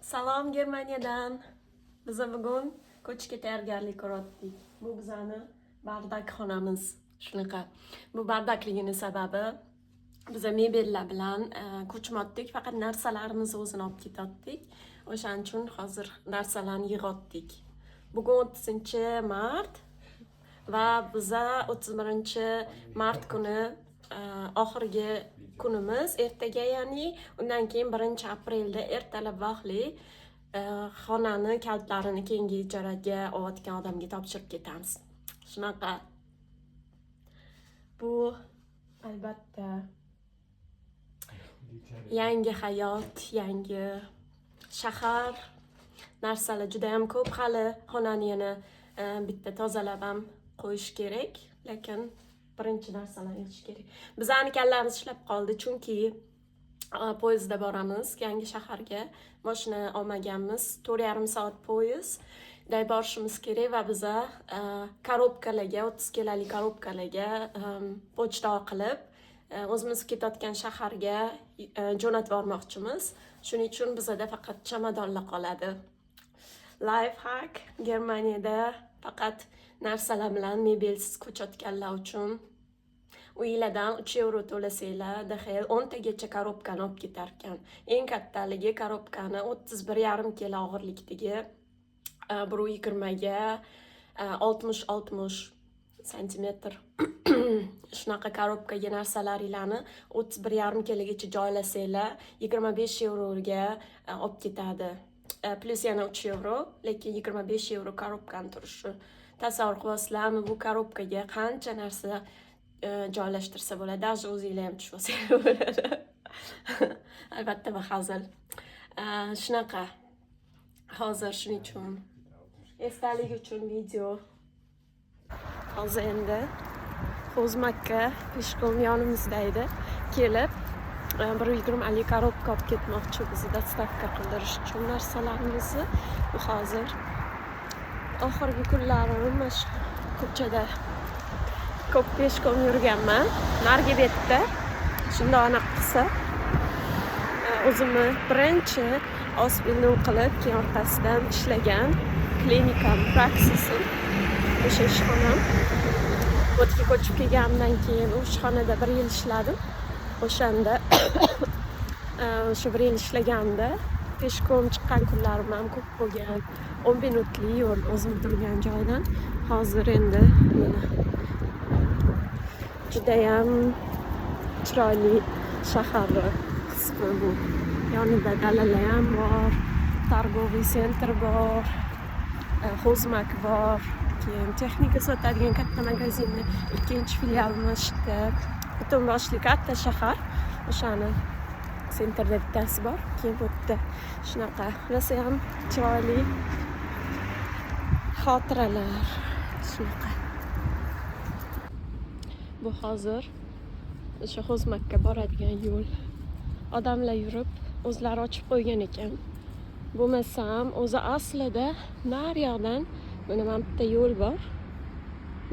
Salom Germaniyadan. Biz bugun ko'chishga tayyorgarlik ko'ryaptik. Bu bizani бардак xonamiz. Shunaqa. Bu бардак ligini sababi biza mebellar bilan ko'chmotdik, faqat narsalarimizni o'zini olib ketotdik. O'shaning uchun hozir narsalarni yig'otdik. Bugun 30 mart va biza 31 mart kuni oxirgi kunimiz, ertaga, ya'ni undan keyin 1 aprelda ertalab vaqtli xonani kalitlarini keyingi ijaraga olayotgan odamga topshirib ketamiz. Shunaqa. Bu albatta yangi hayot, yangi shahar, narsalar juda ham ko'p hali. Xonani yana bitta tozalab ham qo'yish kerak, lekin birinchi narsalarni yig'ish kerak. Bizani kallamiz ishlab qoldi, chunki poyezdda boramiz yangi shaharga, moshina olmaganmiz. 4,5 soat poyezdda borishimiz kerak va biza коробка larga, 30 kilolik коробка larga pochta qilib, o'zimiz ketayotgan shaharga jo'natib yubormoqchimiz. Shuning uchun bizada faqat chamadonlar qoladi. Life hack: Germaniyada faqat narsalar bilan, mebelsiz ko'chayotganlar uchun uyinglardan 3 yevro to'lasanglar, DHL 10 tagacha коробка ni olib ketar ekan. Eng kattaligi коробка ni 31,5 kilo og'irlikdagi, 1,20ga 60-60 santimetr, shunaqa коробка ga narsalaringlarni 31,5 kilogacha joylasanglar, 25 yevroga olib ketadi. Plyus yana 3 yevro, lekin 25 yevro коробка ni turishi. Tasavvur qilyapsizlarmi, bu коробка ga qancha narsa joylashtirsa bo'ladi? Даже o'zinglar ham tushib olsanglar bo'ladi. Albatta, bu hazil. Shunaqa. Hozir shuning uchun esdalik uchun video. Hozir endi Hozmakka пешком yonimizda edi. Kelib 1,20lik коробка olib ketmoqchi bizni доставка qildirish uchun narsalarimizni. Bu hozir oxirgi kunlarim mana shu ko'chada ko'p пешком yurganman. Narigi betda shundoq anaqa qilsa, o'zimni birinchi Ausbildung qilib, keyin orqasidan ishlagan klinikam, Praxisim, o'sha ishxonam. Bu yerga ko'chib kelganimdan keyin u ishxonada bir yil ishladim. O'shanda o'sha bir yil ishlaganimda пешком chiqqan kunlarim ham ko'p bo'lgan. 10 minutlik yo'l o'zim turgan joydan. Hozir endi mana judayam chiroyli shaharni qismi bu. Yonida dalalar ham bor, торговый центр bor, Hozmak bor, keyin texnika sotadigan katta magazinni ikkinchi filiali mana shu yerda. Butun boshli katta shahar. O'shani центр da bittasi bor. Keyin bu yerda shunaqa rosayam chiroyli xotiralar. Shunaqa. Bu hozir o'sha Hozmakka boradigan yo'l. Odamlar yurib, o'zlari ochib qo'ygan ekan. Bo'lmasam, o'zi aslida naryoqdan mana bitta yo'l bor.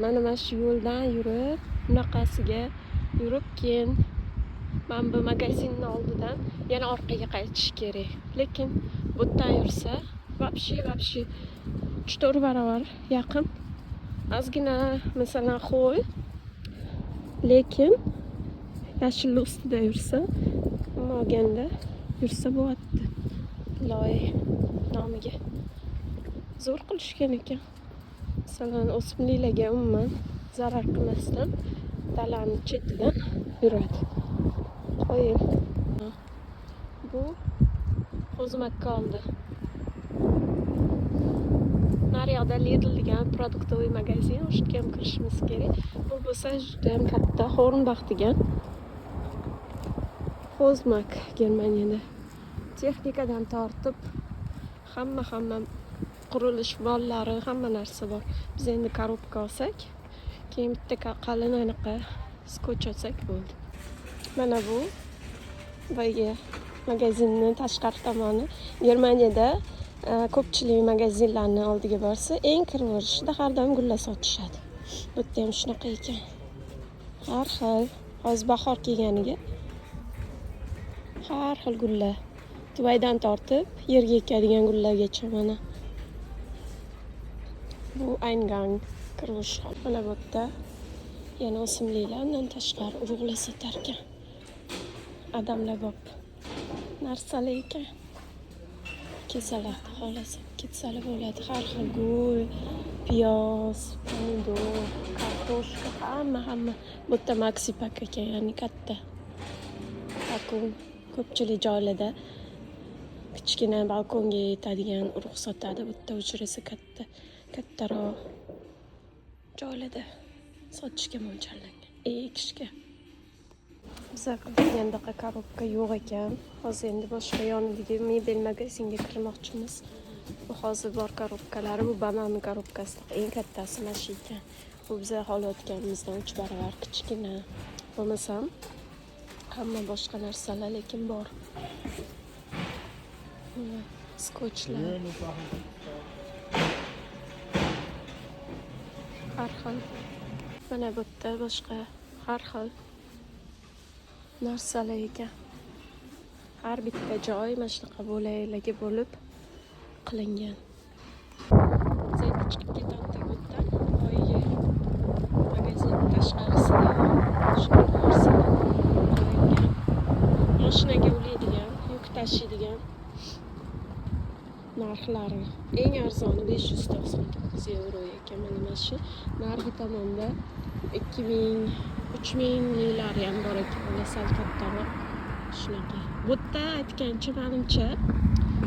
Mana shu yo'ldan yurib, bunaqasiga yurib, keyin mana bu magazinni oldidan yana orqaga qaytish kerak. Lekin bu yerdan yursa, вообще 3-4 barobar yaqin. Ozgina, masalan, ho'l, lekin yashillik ustida yursa, umuman olganda yursa bo'lyapti. Loy nomiga. Zo'r qilishgan ekan. Masalan, o'simliklarga umuman zarar qilmasdan dalani chetidan yuradi. Qo'ying. Bu Hozmakka oldi. Naryoqda Lidl degan продуктовый magazin, o'sha yerga ham kirishimiz kerak. Bu bo'lsa judayam katta Hornbach degan Hozmak Germaniyada. Texnikadan tortib hamma qurilish mollari, hamma narsa bor. Biz endi коробка olsak, keyin bitta qalin anaqa скотч olsak bo'ldi. Mana bu boyagi magazinni tashqari tomoni. Germaniyada ko'pchilik magazinlarni oldiga borsa, eng kiraverishida har doim gullar sotishadi. Bu yerda ham shunaqa ekan. Har xil, hozir bahor kelganiga har xil gullar. Dubaydan tortib yerga ekadigan gullargacha mana. Bu Eingang kirish. Mana bu yerda yana o'simliklar, undan tashqari urug'lar sotar ekan. Odamlar narsalar ekan. Kelsalar, xohlasa ketsalar bo'ladi. Har xil gul, piyoz, pomidor, kartoshka, hamma hamma. Bu yerda maxi pak ekan, ya'ni katta balkon. Ko'pchilik joylarda kichkina balkonga yetadigan urug' sotadi. Bu yerda o'chirsa katta, kattaroq joylarda sotishga mo'ljallangan, ekishga. Biza qidirgandaqa коробка yo'q ekan. Hozir endi boshqa yonidagi mebel magazinga kirmoqchimiz. Bu hozir bor коробка lari, bu bananni коробка si, eng kattasi mana shu ekan. Bu biza xohlayotganimizdan 3 barobar kichkina. Bo'lmasam hamma boshqa narsalar lekin bor. Mana skotchlar. Har xil. Mana bu yerda boshqa har xil narsalar ekan. Har bitta joy mana shunaqa bo'laklarga bo'lib qilingan. Biz endi chiqib ketayotdik bu yerdan. Boyagi magazin tashqarisida shunaqa narsalar qo'yilgan. Mashinaga ulaydigan, yuk tashiydigan narxlari. Eng arzoni 599 yevro ekan. Mana shu narigi tomonda 2000, 3000 liklari ham bor ekan. Ular sal kattaroq. Shunaqa. Bu yerda aytgancha, manimcha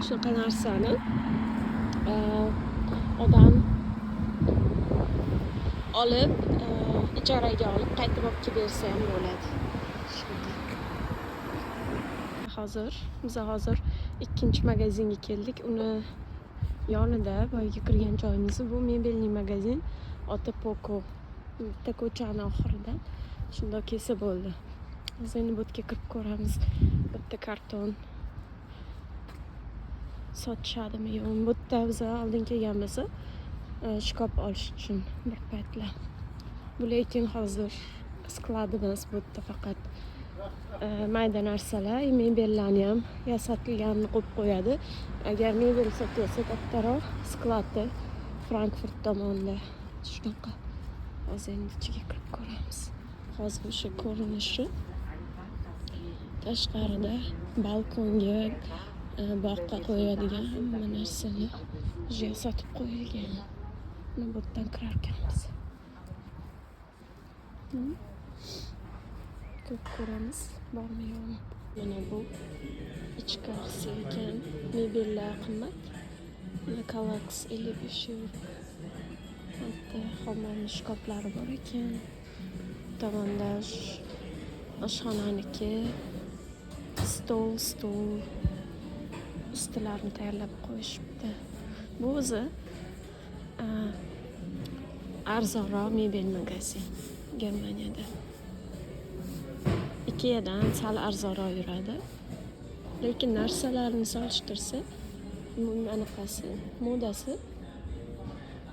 shunaqa narsani odam olib, ijaraga olib, qaytib olib kelib bersa ham bo'ladi. Shunaqa. Hozir biz hozir ikkinchi magazinga keldik. Uni yonida boyagi kirgan joyimiz bu мебельный magazin oti Poco. Bitta ko'chani oxirida. Shundoq kelsa bo'ldi. Hozir endi bu yerga kirib ko'ramiz. Bu yerda karton sotishadimi, yo'qmi. Bu yerda biz oldin kelganmiz, shkaf olish uchun bir paytlar. Bu lekin hozir склад emas, bu yerda faqat mayda narsalar, mebellarni ham yasatilganini qo'yib qo'yadi. Agar mebel sotilsa, kattaroq склад i Frankfurt tomonda. Shunaqa. Hozir endi ichiga kirib ko'ramiz. Hozir o'sha ko'rinishi tashqarida balkonga, boqqa qo'yadigan hamma narsalar уже yasatib qo'yilgan. Mana bu yerdan kirar ekanmiz. Kirib ko'ramiz, bormi, yo'qmi. Mana bu ichkarisi ekan. Mebellar qimmat. Mana Kallax 55 yevro. Bu yerda hammomni shkaflari bor ekan. Bu tomonda oshxonaniki stol, stul ustilarini tayyorlab qo'yishibdi. Bu o'zi arzonroq mebel magazin Germaniyada. Ikeadan sal arzonroq yuradi. Lekin narsalarni solishtirsa, anaqasi, modasi,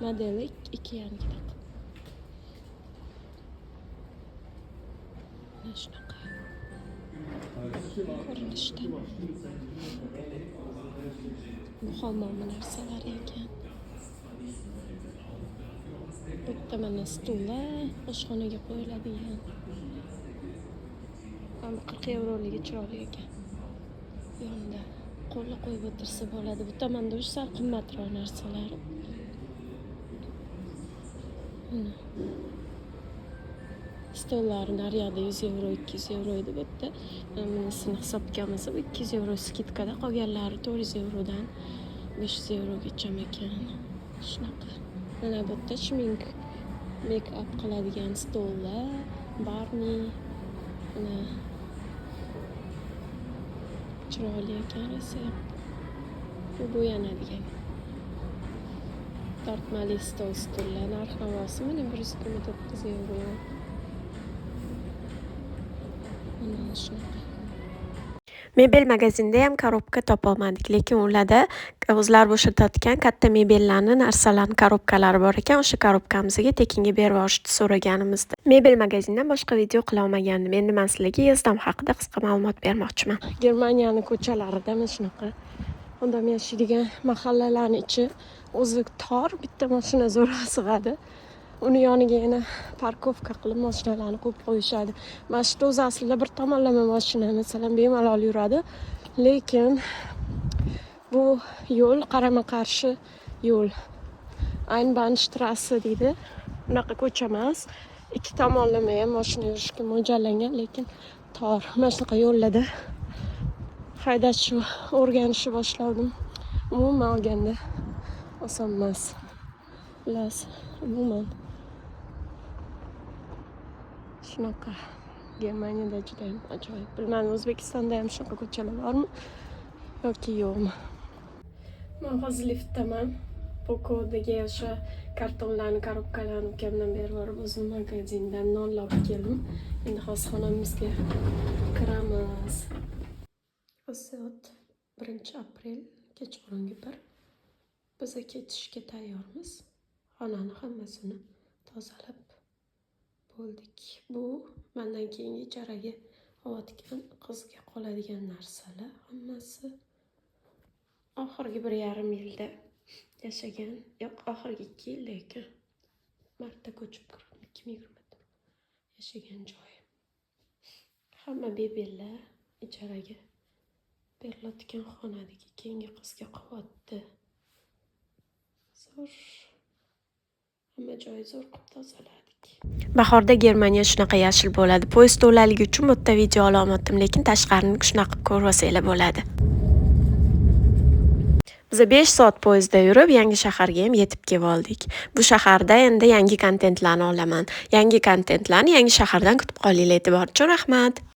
modeli Ikeanikidaqa. Mana shunaqa ko'rinishda. Bu hammomni narsalari ekan. Bu yerda mana stullar oshxonaga qo'yiladigan. Ham 40 yevroligi chiroyli ekan. Yonida qo'lni qo'yib o'tirsa bo'ladi. Bu tomonda уже sal qimmatroq narsalari. Mana. Stollari naryoqda 100 yevro, 200 yevro edi bu yerda. Mana bunisini hisobga olmasa, bu 200 yevro скидка da, qolganlari 400 yevrodan 500 yevrogacha ekan. Shunaqa. Mana bu yerda schmink, make-up qiladigan stollar, Barney, mana chiroyli ekan rosa. Bu bo'yanadigan. Tortmali stol, stullar narx-navosi mana 129 yevro. Mana shunaqa. Mebel magazinda ham коробка topolmadik, lekin ularda o'zlari bo'shatayotgan katta mebellarni, narsalarni коробка lari bor ekan. O'sha коробка mizga tekinga berib yuborishni so'raganimizda. Mebel magazindan boshqa video qilolmagandim. Endi man sizlarga yezdam haqida qisqa ma'lumot bermoqchiman. Germaniyani ko'chalarida mana shunaqa odam yashaydigan mahallalarni ichi o'zi tor, bitta mashina zo'rg'a sig'adi. Uni yoniga yana парковка qilib, mashinalarni qo'yib qo'yishadi. Mana shu o'zi aslida bir tomonlama mashina, masalan, bemalol yuradi, lekin bu yo'l qarama qarshi yo'l, Einbahnstrasse deydi. Unaqa ko'cha emas, ikki tomonlama ham mashina yurishga mo'ljallangan, lekin tor. Mana shunaqa yo'llarda haydashni o'rganishni boshladim. Umuman olganda oson emas. Xullas, umuman shunaqa. Germaniyada judayam ajoyib. Bilmadim, O'zbekistonda ham shunaqa ko'chalar bormi yoki yo'qmi. Man hozir liftdaman. Pokodagi o'sha kartonlarni, коробка larni ukamdan berib yuborib, o'zim magazindan nonlar olib keldim. Endi hozir xonamizga kiramiz. Hozir soat 1-aprel, kechqurungi 1. Biza ketishga tayyormiz. Xonani hammasini tozalab bo'ldik. Bu mandan keyingi ijaraga olayotgan qizga qoladigan narsalar hammasi. Oxirgi 1,5 yilda yashagan, yo'q, oxirgi 2 yilda ekan, martda ko'chib kirdim, 2024 yashagan joyim. Hamma mebellar ijaraga berilayotgan xonadagi keyingi qizga qolyapti. Zo'r, hamma joyi zo'r qilib tozaladik. Bahorda Germaniya shunaqa yashil bo'ladi. Poyezd to'laligi uchun bu yerda video ololmadim, lekin tashqarini shunaqa qilib ko'rib olsanglar bo'ladi. Biza 5 soat poyezdda yurib, yangi shaharga ham yetib kelib oldik. Bu shaharda endi yangi kontentlarni olaman. Yangi kontentlarni yangi shahardan kutib qolinglar. E'tibor uchun rahmat.